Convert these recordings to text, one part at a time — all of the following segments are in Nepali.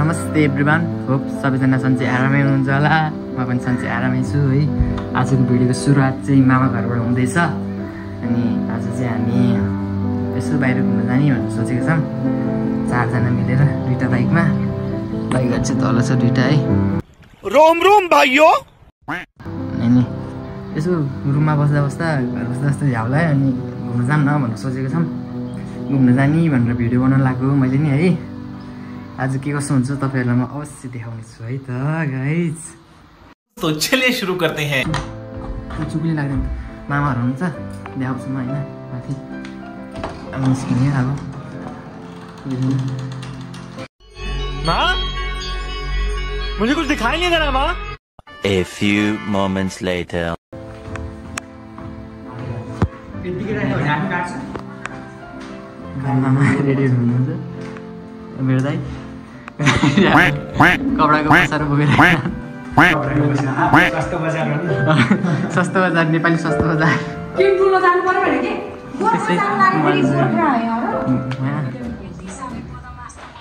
नमस्ते एभ्रिवान, होप सबैजना सन्चै आरामै हुनुहुन्छ होला। म पनि सन्चै आरामै छु है। आजको भिडियोको सुरुवात चाहिँ मामा घरबाट हुँदैछ। अनि आज चाहिँ हामी यसो बाहिर घुम्न जाने भनेर सोचेको छौँ, 4 जना मिलेर दुईटा बाइकमा। बाइकहरू चाहिँ तल छ दुईटा है। रोम रोम भाइयो। अनि यसो रुममा बस्दा बस्दा घर बस्दा बस्दा झ्याउला अनि घुम्न जाऊँ न भनेर सोचेको छौँ। घुम्न जाने भनेर भिडियो बनाउन लाग्यो मैले नि है। आज के कसो हुन्छ तपाईहरुलाई म अवश्य देखाउने छु है त गाइज। तो चलिए शुरू करते हैं। चुक्ली लाग्दैन मामाहरु हुन्छ देखाउँछु म हैन माथि। अब निस्किने अब माँ मुझे कुछ दिखाई नहीं दे रहा माँ। A few moments later. मामा रेडी हुनुहुन्छ मेरो दाइ कपडाको पसार बोकेर सस्तो बजार नेपाली सस्तो बजार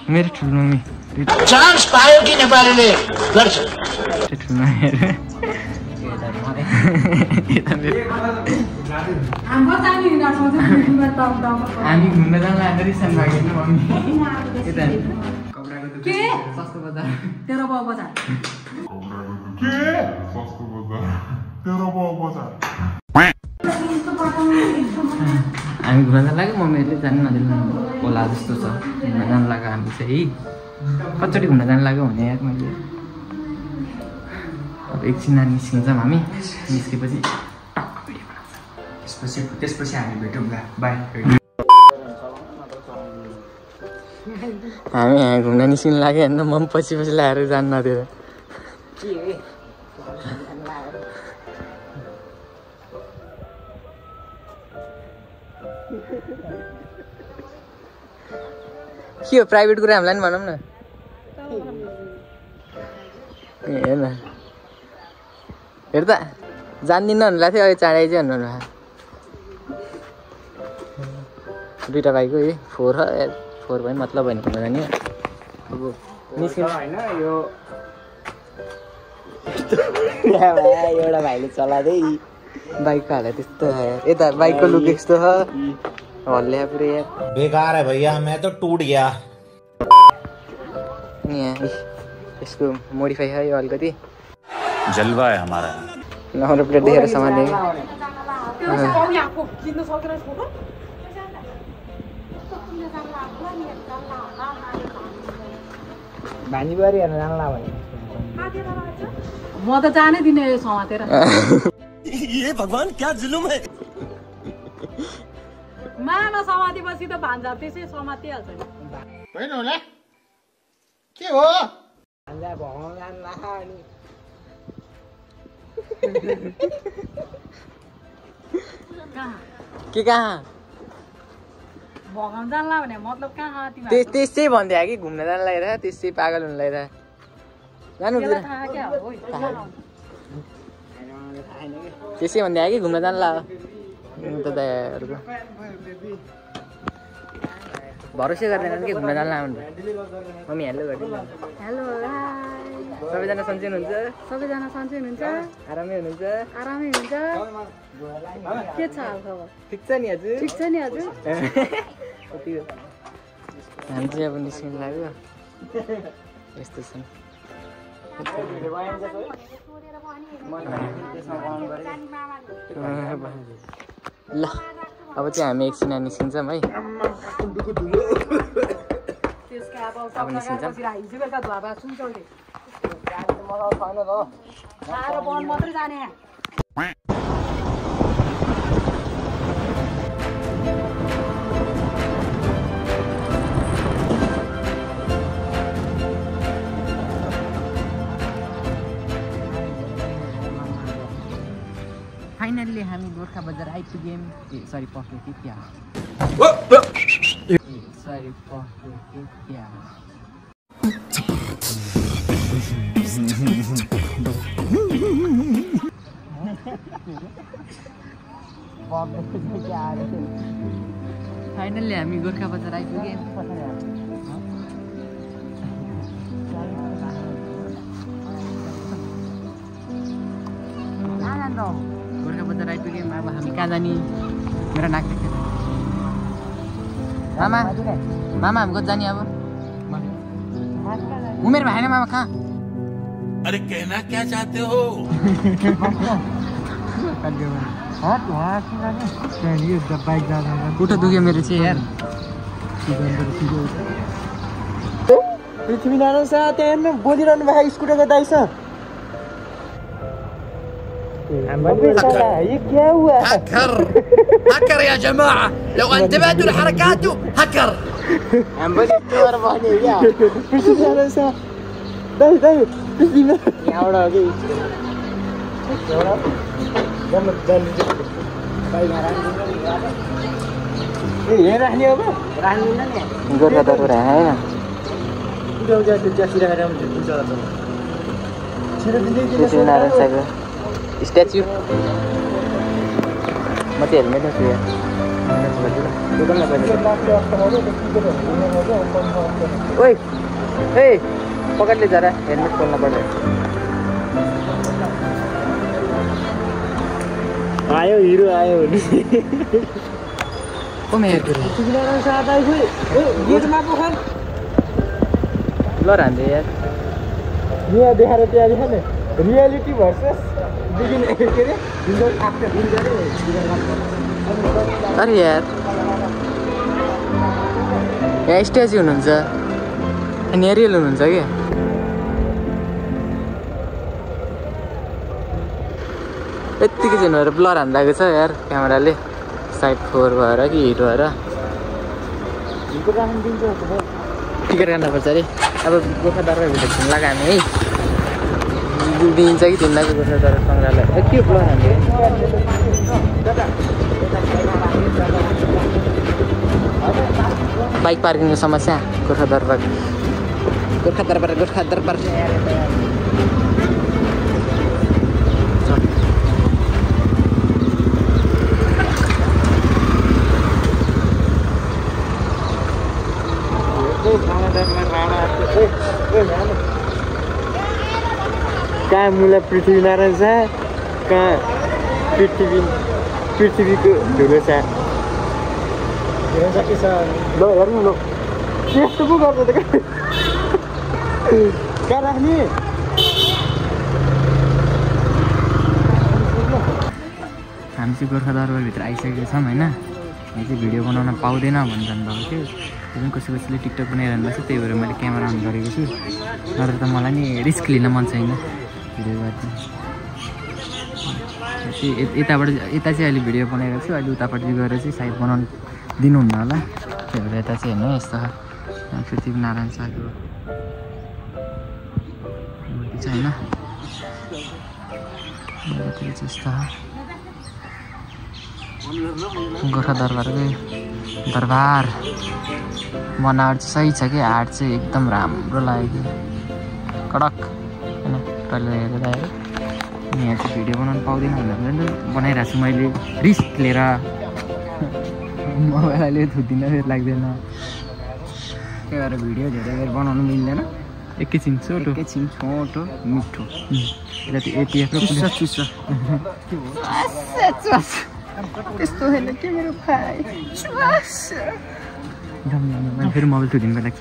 मेरो ठुलो मम्मी चान्स पायो कि नेपालीले गर्छ। हामी घुम्न जान लाग्दा रिसन भएको मम्मी के सस्तो बजार तेरो बाउ बजार के सस्तो बजार तेरो बाउ बजार हामी घुम्न जान लाग्यो मम्मीहरूले जानु नदिनु होला जस्तो छ। घुम्न जान लाग्यो हामी चाहिँ कचोटि घुम्न जान लाग्यो भने यार मैले अब एकछिन निस्किन्छौँ हामी। निस्केपछि त्यसपछि हामी भेटौँला बाई। हामी यहाँ घुम्न निस्किनु लाग्यो होइन म पछि पछि लगाएर जानु नदिएर के हो प्राइभेट कुरा हामीलाई पनि भनौँ न। हेर न हेर त जान्दिनँ भन्नुलाई थियो अहिले चाँडै चाहिँ भन्नु दुईवटा बाइक हो यही 4 भयो मतलब होइन घुम्न जाने अब निस्किनु होइन यो एउटा भाइले चलादै बाइकको हालत त्यस्तो यता बाइकको लुक यस्तो छ हल्ल्या पुरै यार बेकार है भैया मैं तो टूट गया। यहाँ यसको मोडिफाई है अलिकति जलवा है हमारा। नम्बर प्लेट देखेर सामान भान्जीबारी हेर्न जानु ला भने म त जानै दिने समातेर। ये भगवान क्या जुलुम है। मामा समातेपछि त भान्जा त्यसै समातिहाल्छ नि होइन होला के हो भान्जा भगाउन जानु ला अनि के कहाँ भगाउन जान्ला भने मतलब कहाँ तिमी त्यसै भन्दै कि घुम्न जान लागिरहेको त्यसै पागल हुन लागिरहेको जानु त्यसै भन्दै कि घुम्न जान ला त दाइहरूको भरोसा गर्दैन कि घुम्न जान ला मम्मी हेलो गरिदिनु। हेलो सबैजना सन्चै हुनुहुन्छ? सबैजना सन्चै हुनुहुन्छ? आरामै हुनुहुन्छ? आरामै हुन्छ। के छ हाल खबर? ठिक छ नि हजुर? ठिक छ नि हजुर। हामी चाहिँ अब निस्किनु लाग्यो यस्तो छ। ल अब चाहिँ हामी एकछिन निस्किन्छौँ है। अब निस्किन्छौँ। मात्रै जाने फाइनल्ली हामी गोर्खा बजार आइपुग्यौँ। सरी पक्यो कि क्या सरी पक्यो कि क्या फाइनल्ली हामी गोर्खा बजार आइपुग्यौँ। गोर्खा बजार आइपुग्यौँ। अब हामी कहाँ जाने? मेरो नाक देख्छ। मामा मामा हामी कति जाने अब? उमेर भएन मामा कहाँ? अरे कहना क्या चाहते हो? खुट्टा दुख्यो मेरो चाहिँ यार। पृथ्वीनारायण शाह त्यहाँ बोलिरहनु भएको स्कुटरको दाइसँग هكر يا جماعة لو انتبهتوا لحركاته هكر पृथ्वीनारायण शाह दाइ यहाँ राख्ने अब गोर्खा दरबार होइन पृथ्वीनारायण शाहको स्ट्याच्यु। म चाहिँ हेलमेटमा छु यार। ओइ ए पकडले जरा हेलमेट खोल्न पर्छ। आयो हिरो आयो को मेरो पृथ्वीनारायण शाह दाइ खोइ गेटमा पो खान ल हान्दै यार। यहाँ देखाएर त्यहाँ देखाएन रियालिटी भर्सेस बिगिन के अरे आफ्टर अरे यार यहाँ स्ट्याच्यु हुनुहुन्छ अनि रियल हुनुहुन्छ क्या। यत्तिकै चाहिँ भएर ब्लर हान्दाको छ यार क्यामेराले। साइड 4 भएर कि हिट भएर टिकट काट्नुपर्छ अरे। अब गोर्खा दरबारभित्र घुम्न लाग्यो हामी है। दिन्छ कि तिमीलाई गोर्खा दरबार सङ्ग्रहालय के ब्लर हान्यो? बाइक पार्किङको समस्या। गोर्खा दरबार कहाँ मुला पृथ्वीनारायण शाह कहाँ पृथ्वीको धुलो शाह ल हेर्नु ल यस्तो पो गर्छ त कहाँ राख्ने? हामी चाहिँ गोर्खा दरबारभित्र आइसकेको छौँ होइन। हामी चाहिँ भिडियो बनाउन पाउँदैन भन्छन् भएको थियो। त्यो पनि कसैले टिकटक बनाइरहनु भएको छ, त्यही भएर मैले क्यामेरा अन गरेको छु। नत्र त मलाई नि रिस्क लिन मन छैन भिडियो गर्दा। यताबाट यता चाहिँ अहिले भिडियो बनाइरहेको छु। अहिले उतापट्टि गएर चाहिँ सायद बनाउनु दिनुहुन्न होला। त्यही भएर यता चाहिँ हेर्नु यस्तो पृथ्वीनारायण शाहको मूर्ति छ होइन। यस्तो गोर्खा दरबारकै दरबार बनावट चाहिँ सही छ कि आर्ट चाहिँ एकदम राम्रो लाग्यो कि कडक होइन। पहिला हेरेर आयो यहाँ चाहिँ भिडियो बनाउनु पाउँदैन भनेर बनाइरहेको छु मैले रिस्क लिएर। मोबाइल अहिले थुत्दिन फेरि लाग्दैन, त्यही भएर भिडियो धेरै बेर बनाउनु मिल्दैन। एकैछिन छोटो मिठो यता त्यो एटिएफ र चुच्छ त्यस्तो होइन के मेरो भाइ। फेरि मोबाइल थुदिनु लाग्छ।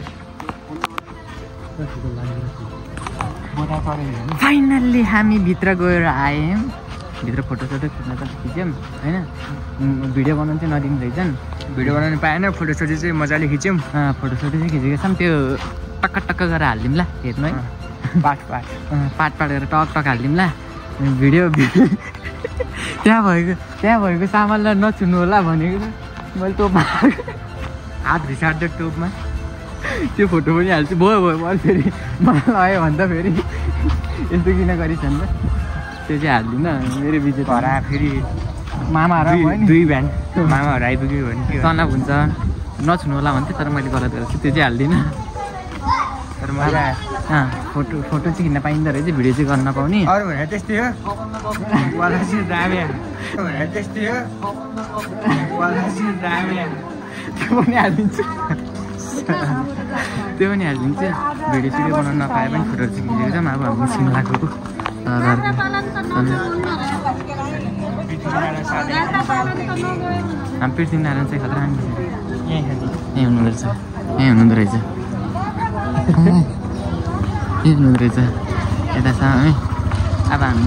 फाइनल्ली हामी भित्र गएर आयौँ। भित्र फोटोसोटो खिच्न त खिच्यौँ होइन। भिडियो बनाउनु चाहिँ नदिनु रहेछन्। भिडियो बनाउनु पाएन, फोटोसोटो चाहिँ मजाले खिच्यौँ। फोटोसोटो चाहिँ खिचेको छौँ। त्यो टक्क टक्क गरेर हालिदिउँ ल हेर्नु है। पाट गरेर टक हालिदिउँ ल भिडियो। त्यहाँ भएको सामानलाई नछुनु होला भनेको मैले टोपमा हात भिसार्दै टोपमा त्यो फोटो पनि हाल्छु। भयो मैले फेरि मलाई लगायो भने त फेरि यस्तो किन गरिछन् त त्यो चाहिँ हाल्दिनँ। मेरो विजय हरा फेरि मामाहरू दुई भ्यान मामाहरू आइपुग्यो भने तनाव हुन्छ नछुनु होला भन्थ्यो। तर मैले गलत गरेको छु त्यो चाहिँ हाल्दिनँ। तर मैले फोटो चाहिँ खिच्न पाइँदो रहेछ, भिडियो चाहिँ गर्न नपाउने। अरू भने त्यस्तै हो त्यो पनि हालिदिन्छु भिडियो सिडियो बनाउनु नपाए पनि फोटो चाहिँ खिचेको छौँ। अब हामी सिमलाको हामी पृथ्वीनारायण चाहिँ खतरा यहीँ हुनुहुँदो रहेछ यहीँ हुनुहुँदो रहेछ यहीँ हुनुहुँदो रहेछ यता छ है अब हामी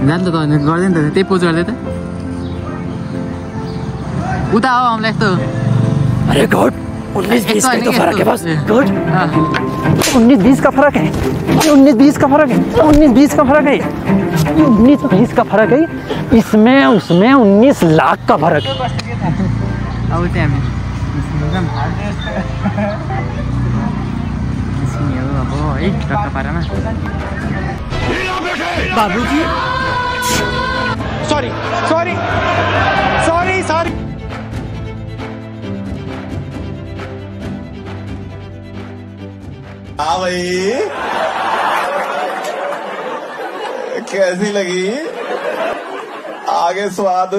जानु त गर्दैन त त्यही पोज गर्दै त उता हो हामीलाई यस्तो अरे गॉड 19-20 का तो फर्क है बस गुड 19-20 का फर्क है 19-20 का फर्क है 19-20 का फर्क है 19-20 का फर्क है इसमें उसमें 19 लाख का फर्क है अब चाहिँ हामी अब है टक्कापारामा बाबुजी सॉरी सॉरी सॉरी सॉरी हाँ भाई कैसी लगी आगे स्वाद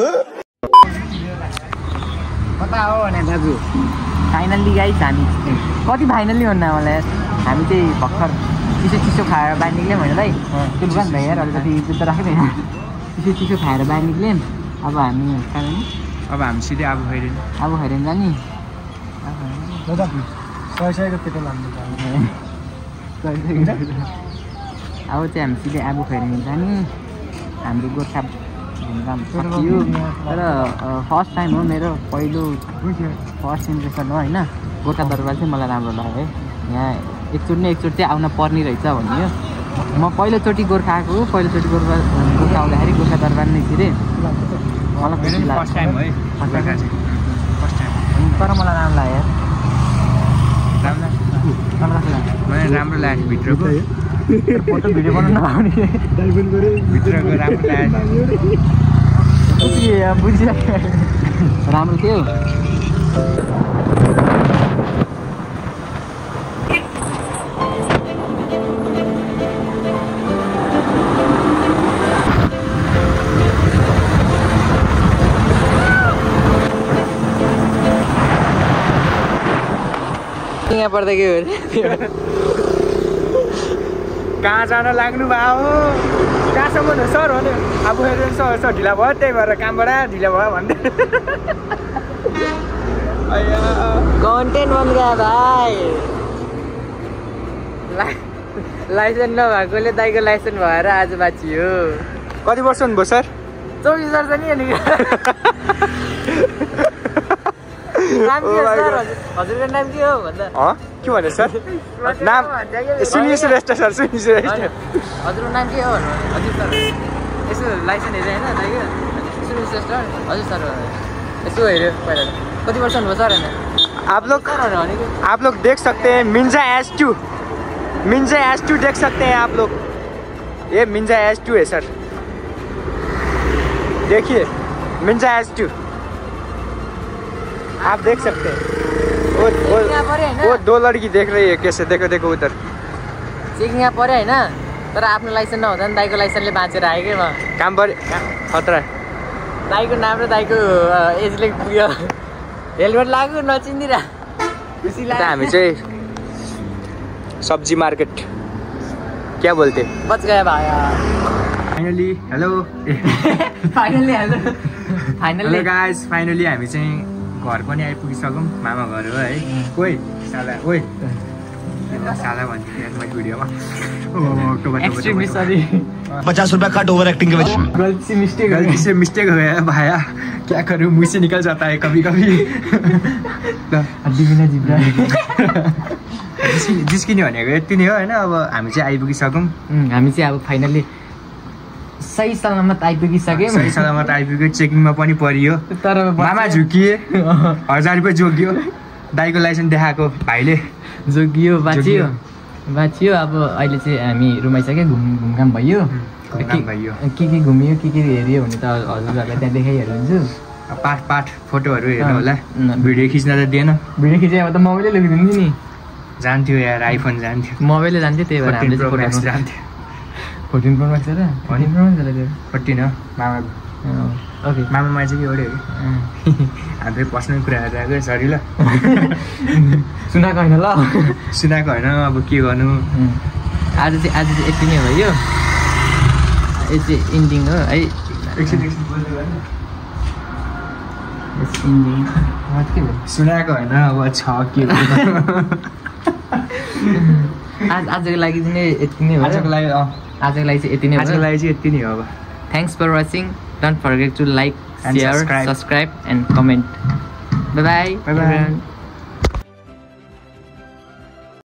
कता हो भने दाजु फाइनल्ली गाइस हामी कति फाइनल्ली भन्नु मलाई हामी चाहिँ भर्खर चिसो खाएर बाहिर निक्ल्यौँ होइन दाइ त्यो लुगा नि यार अलिकति जुत्ता राखेको थिएन चिसो खाएर बाहिर निक्ल्यौँ अब हामी अब हामी सिधै आबु खैरेन जाने अब चाहिँ हामी सिधै आबु खैरेन जाने हाम्रो गोर्खा घुमघाम सकियो तर फर्स्ट टाइम हो मेरो पहिलो फर्स्ट इम्प्रेसन हो होइन गोर्खा दरबार चाहिँ मलाई राम्रो लाग्यो है यहाँ एकचोटि चाहिँ आउन पर्ने रहेछ भन्यो म पहिलोचोटि गोर्खा आएको हो पहिलोचोटि गोर्खा आउँदाखेरि गोर्खा दरबार नै थिएँ मलाई फर्स्ट टाइम है तर मलाई राम्रो लाग्यो राम्रो लाग्यो भित्रको फोटो भिडियो बनाउन नआउने भित्रको राम्रो लाग्यो बुझिसक्यो राम्रो थियो यहाँ पर्दा के हो कहाँ जान लाग्नु भयो कहाँसम्म हो सर भन्यो अब सर ढिला भयो त्यही भएर कामबाट ढिला भयो भन्दै कन्टेन्ट बन गयो भाइ लाइसेन्स नभएकोले दाइको लाइसेन्स भएर आज बाँचियो कति वर्ष हुनुभयो सर 24 वर्ष नि अनि नाम के हो सर हजुरको नाम के हो भन्दा के भन्यो सर नाम सुनियो श्रेष्ठ सर सुनियो श्रेष्ठ हजुरको नाम के हो हजुर सर यसो लाइसेन्स हेरेँ होइन दाइको सुनियो श्रेष्ठ हजुर सर यसो हेऱ्यो पहिला कति वर्ष हुनुभयो सर होइन आप लोग देख सकते हैं मिंजा S2 देख सकते हैं आप लोग ये मिंजा S2 है सर देखिए मिंजा S2 आप देख सकते हैं वो 2 लड़की देख रही है कैसे देखो उधर चेकिङ यहाँ पऱ्यो होइन तर आफ्नो लाइसेन्स नहुँदा नि दाइको लाइसेन्सले बाँचेर आयो कि म काम पऱ्यो खतरा दाइको नाम र दाइको एजले पुग्यो हेलमेट लाग्यो नचिन्दिरा खुसी लाग्यो हामी चाहिँ सब्जी मार्केट क्या बोलते बच गयो भाइ finally hello finally guys finally हामी चाहिँ घर पनि आइपुगिसक्यौँ मामा घर हो है कोही साला ओइ साला भन्थ्यो मैले भिडियोमा 50 रुपया कट ओवर एक्टिंग के वजह गलती से मिस्टेक हो गया भाया क्या करूँ मुझसे निकल जाता है कभी कभी जिस्किने भनेको यति नै हो होइन अब हामी चाहिँ आइपुगिसक्यौँ हामी चाहिँ अब फाइनल्ली सही सलामत आइपुगिसक्यौँ सही सलामत आइपुग्यो चेकिङमा पनि परियो तर मामा झुकिए 1000 रुपियाँ जोगियो दाइको लाइसेन्स देखाएको भाइले जोगियो बाँचियो अब अहिले चाहिँ हामी रुम आइसक्यो घुमघाम भयो के घुमियो के हेऱ्यो भने त हजुरहरूलाई त्यहाँ देखाइहाल्छु पाठ फोटोहरू हेर्नु होला भिडियो खिच्न त दिएन भिडियो खिचेँ त मोबाइलै लगिदिन्छु नि जान्थ्यो यार आइफोन जान्थ्यो मोबाइलै जान्थ्यो त्यही भएर हामीले जान्थ्यो 14 प्रो म्याक्स र 14 प्रो म्याक्स त्यो 14 हो मामाको ओके मामामा चाहिँ के एउटै हो हाम्रो पर्सनल कुराहरू आएको सरी ल सुनाएको होइन ल सुनाएको होइन अब के गर्नु आज चाहिँ यति नै भयो यो चाहिँ इन्डिङ हो है इन्डिङ के भयो सुनाएको होइन अब छ के आजको लागि चाहिँ यति नै हो आजको लागि चाहिँ यति नै हो आजको लागि चाहिँ यति नै हो अब thanks for watching don't forget to like And share subscribe. Subscribe and comment bye bye Bye bye.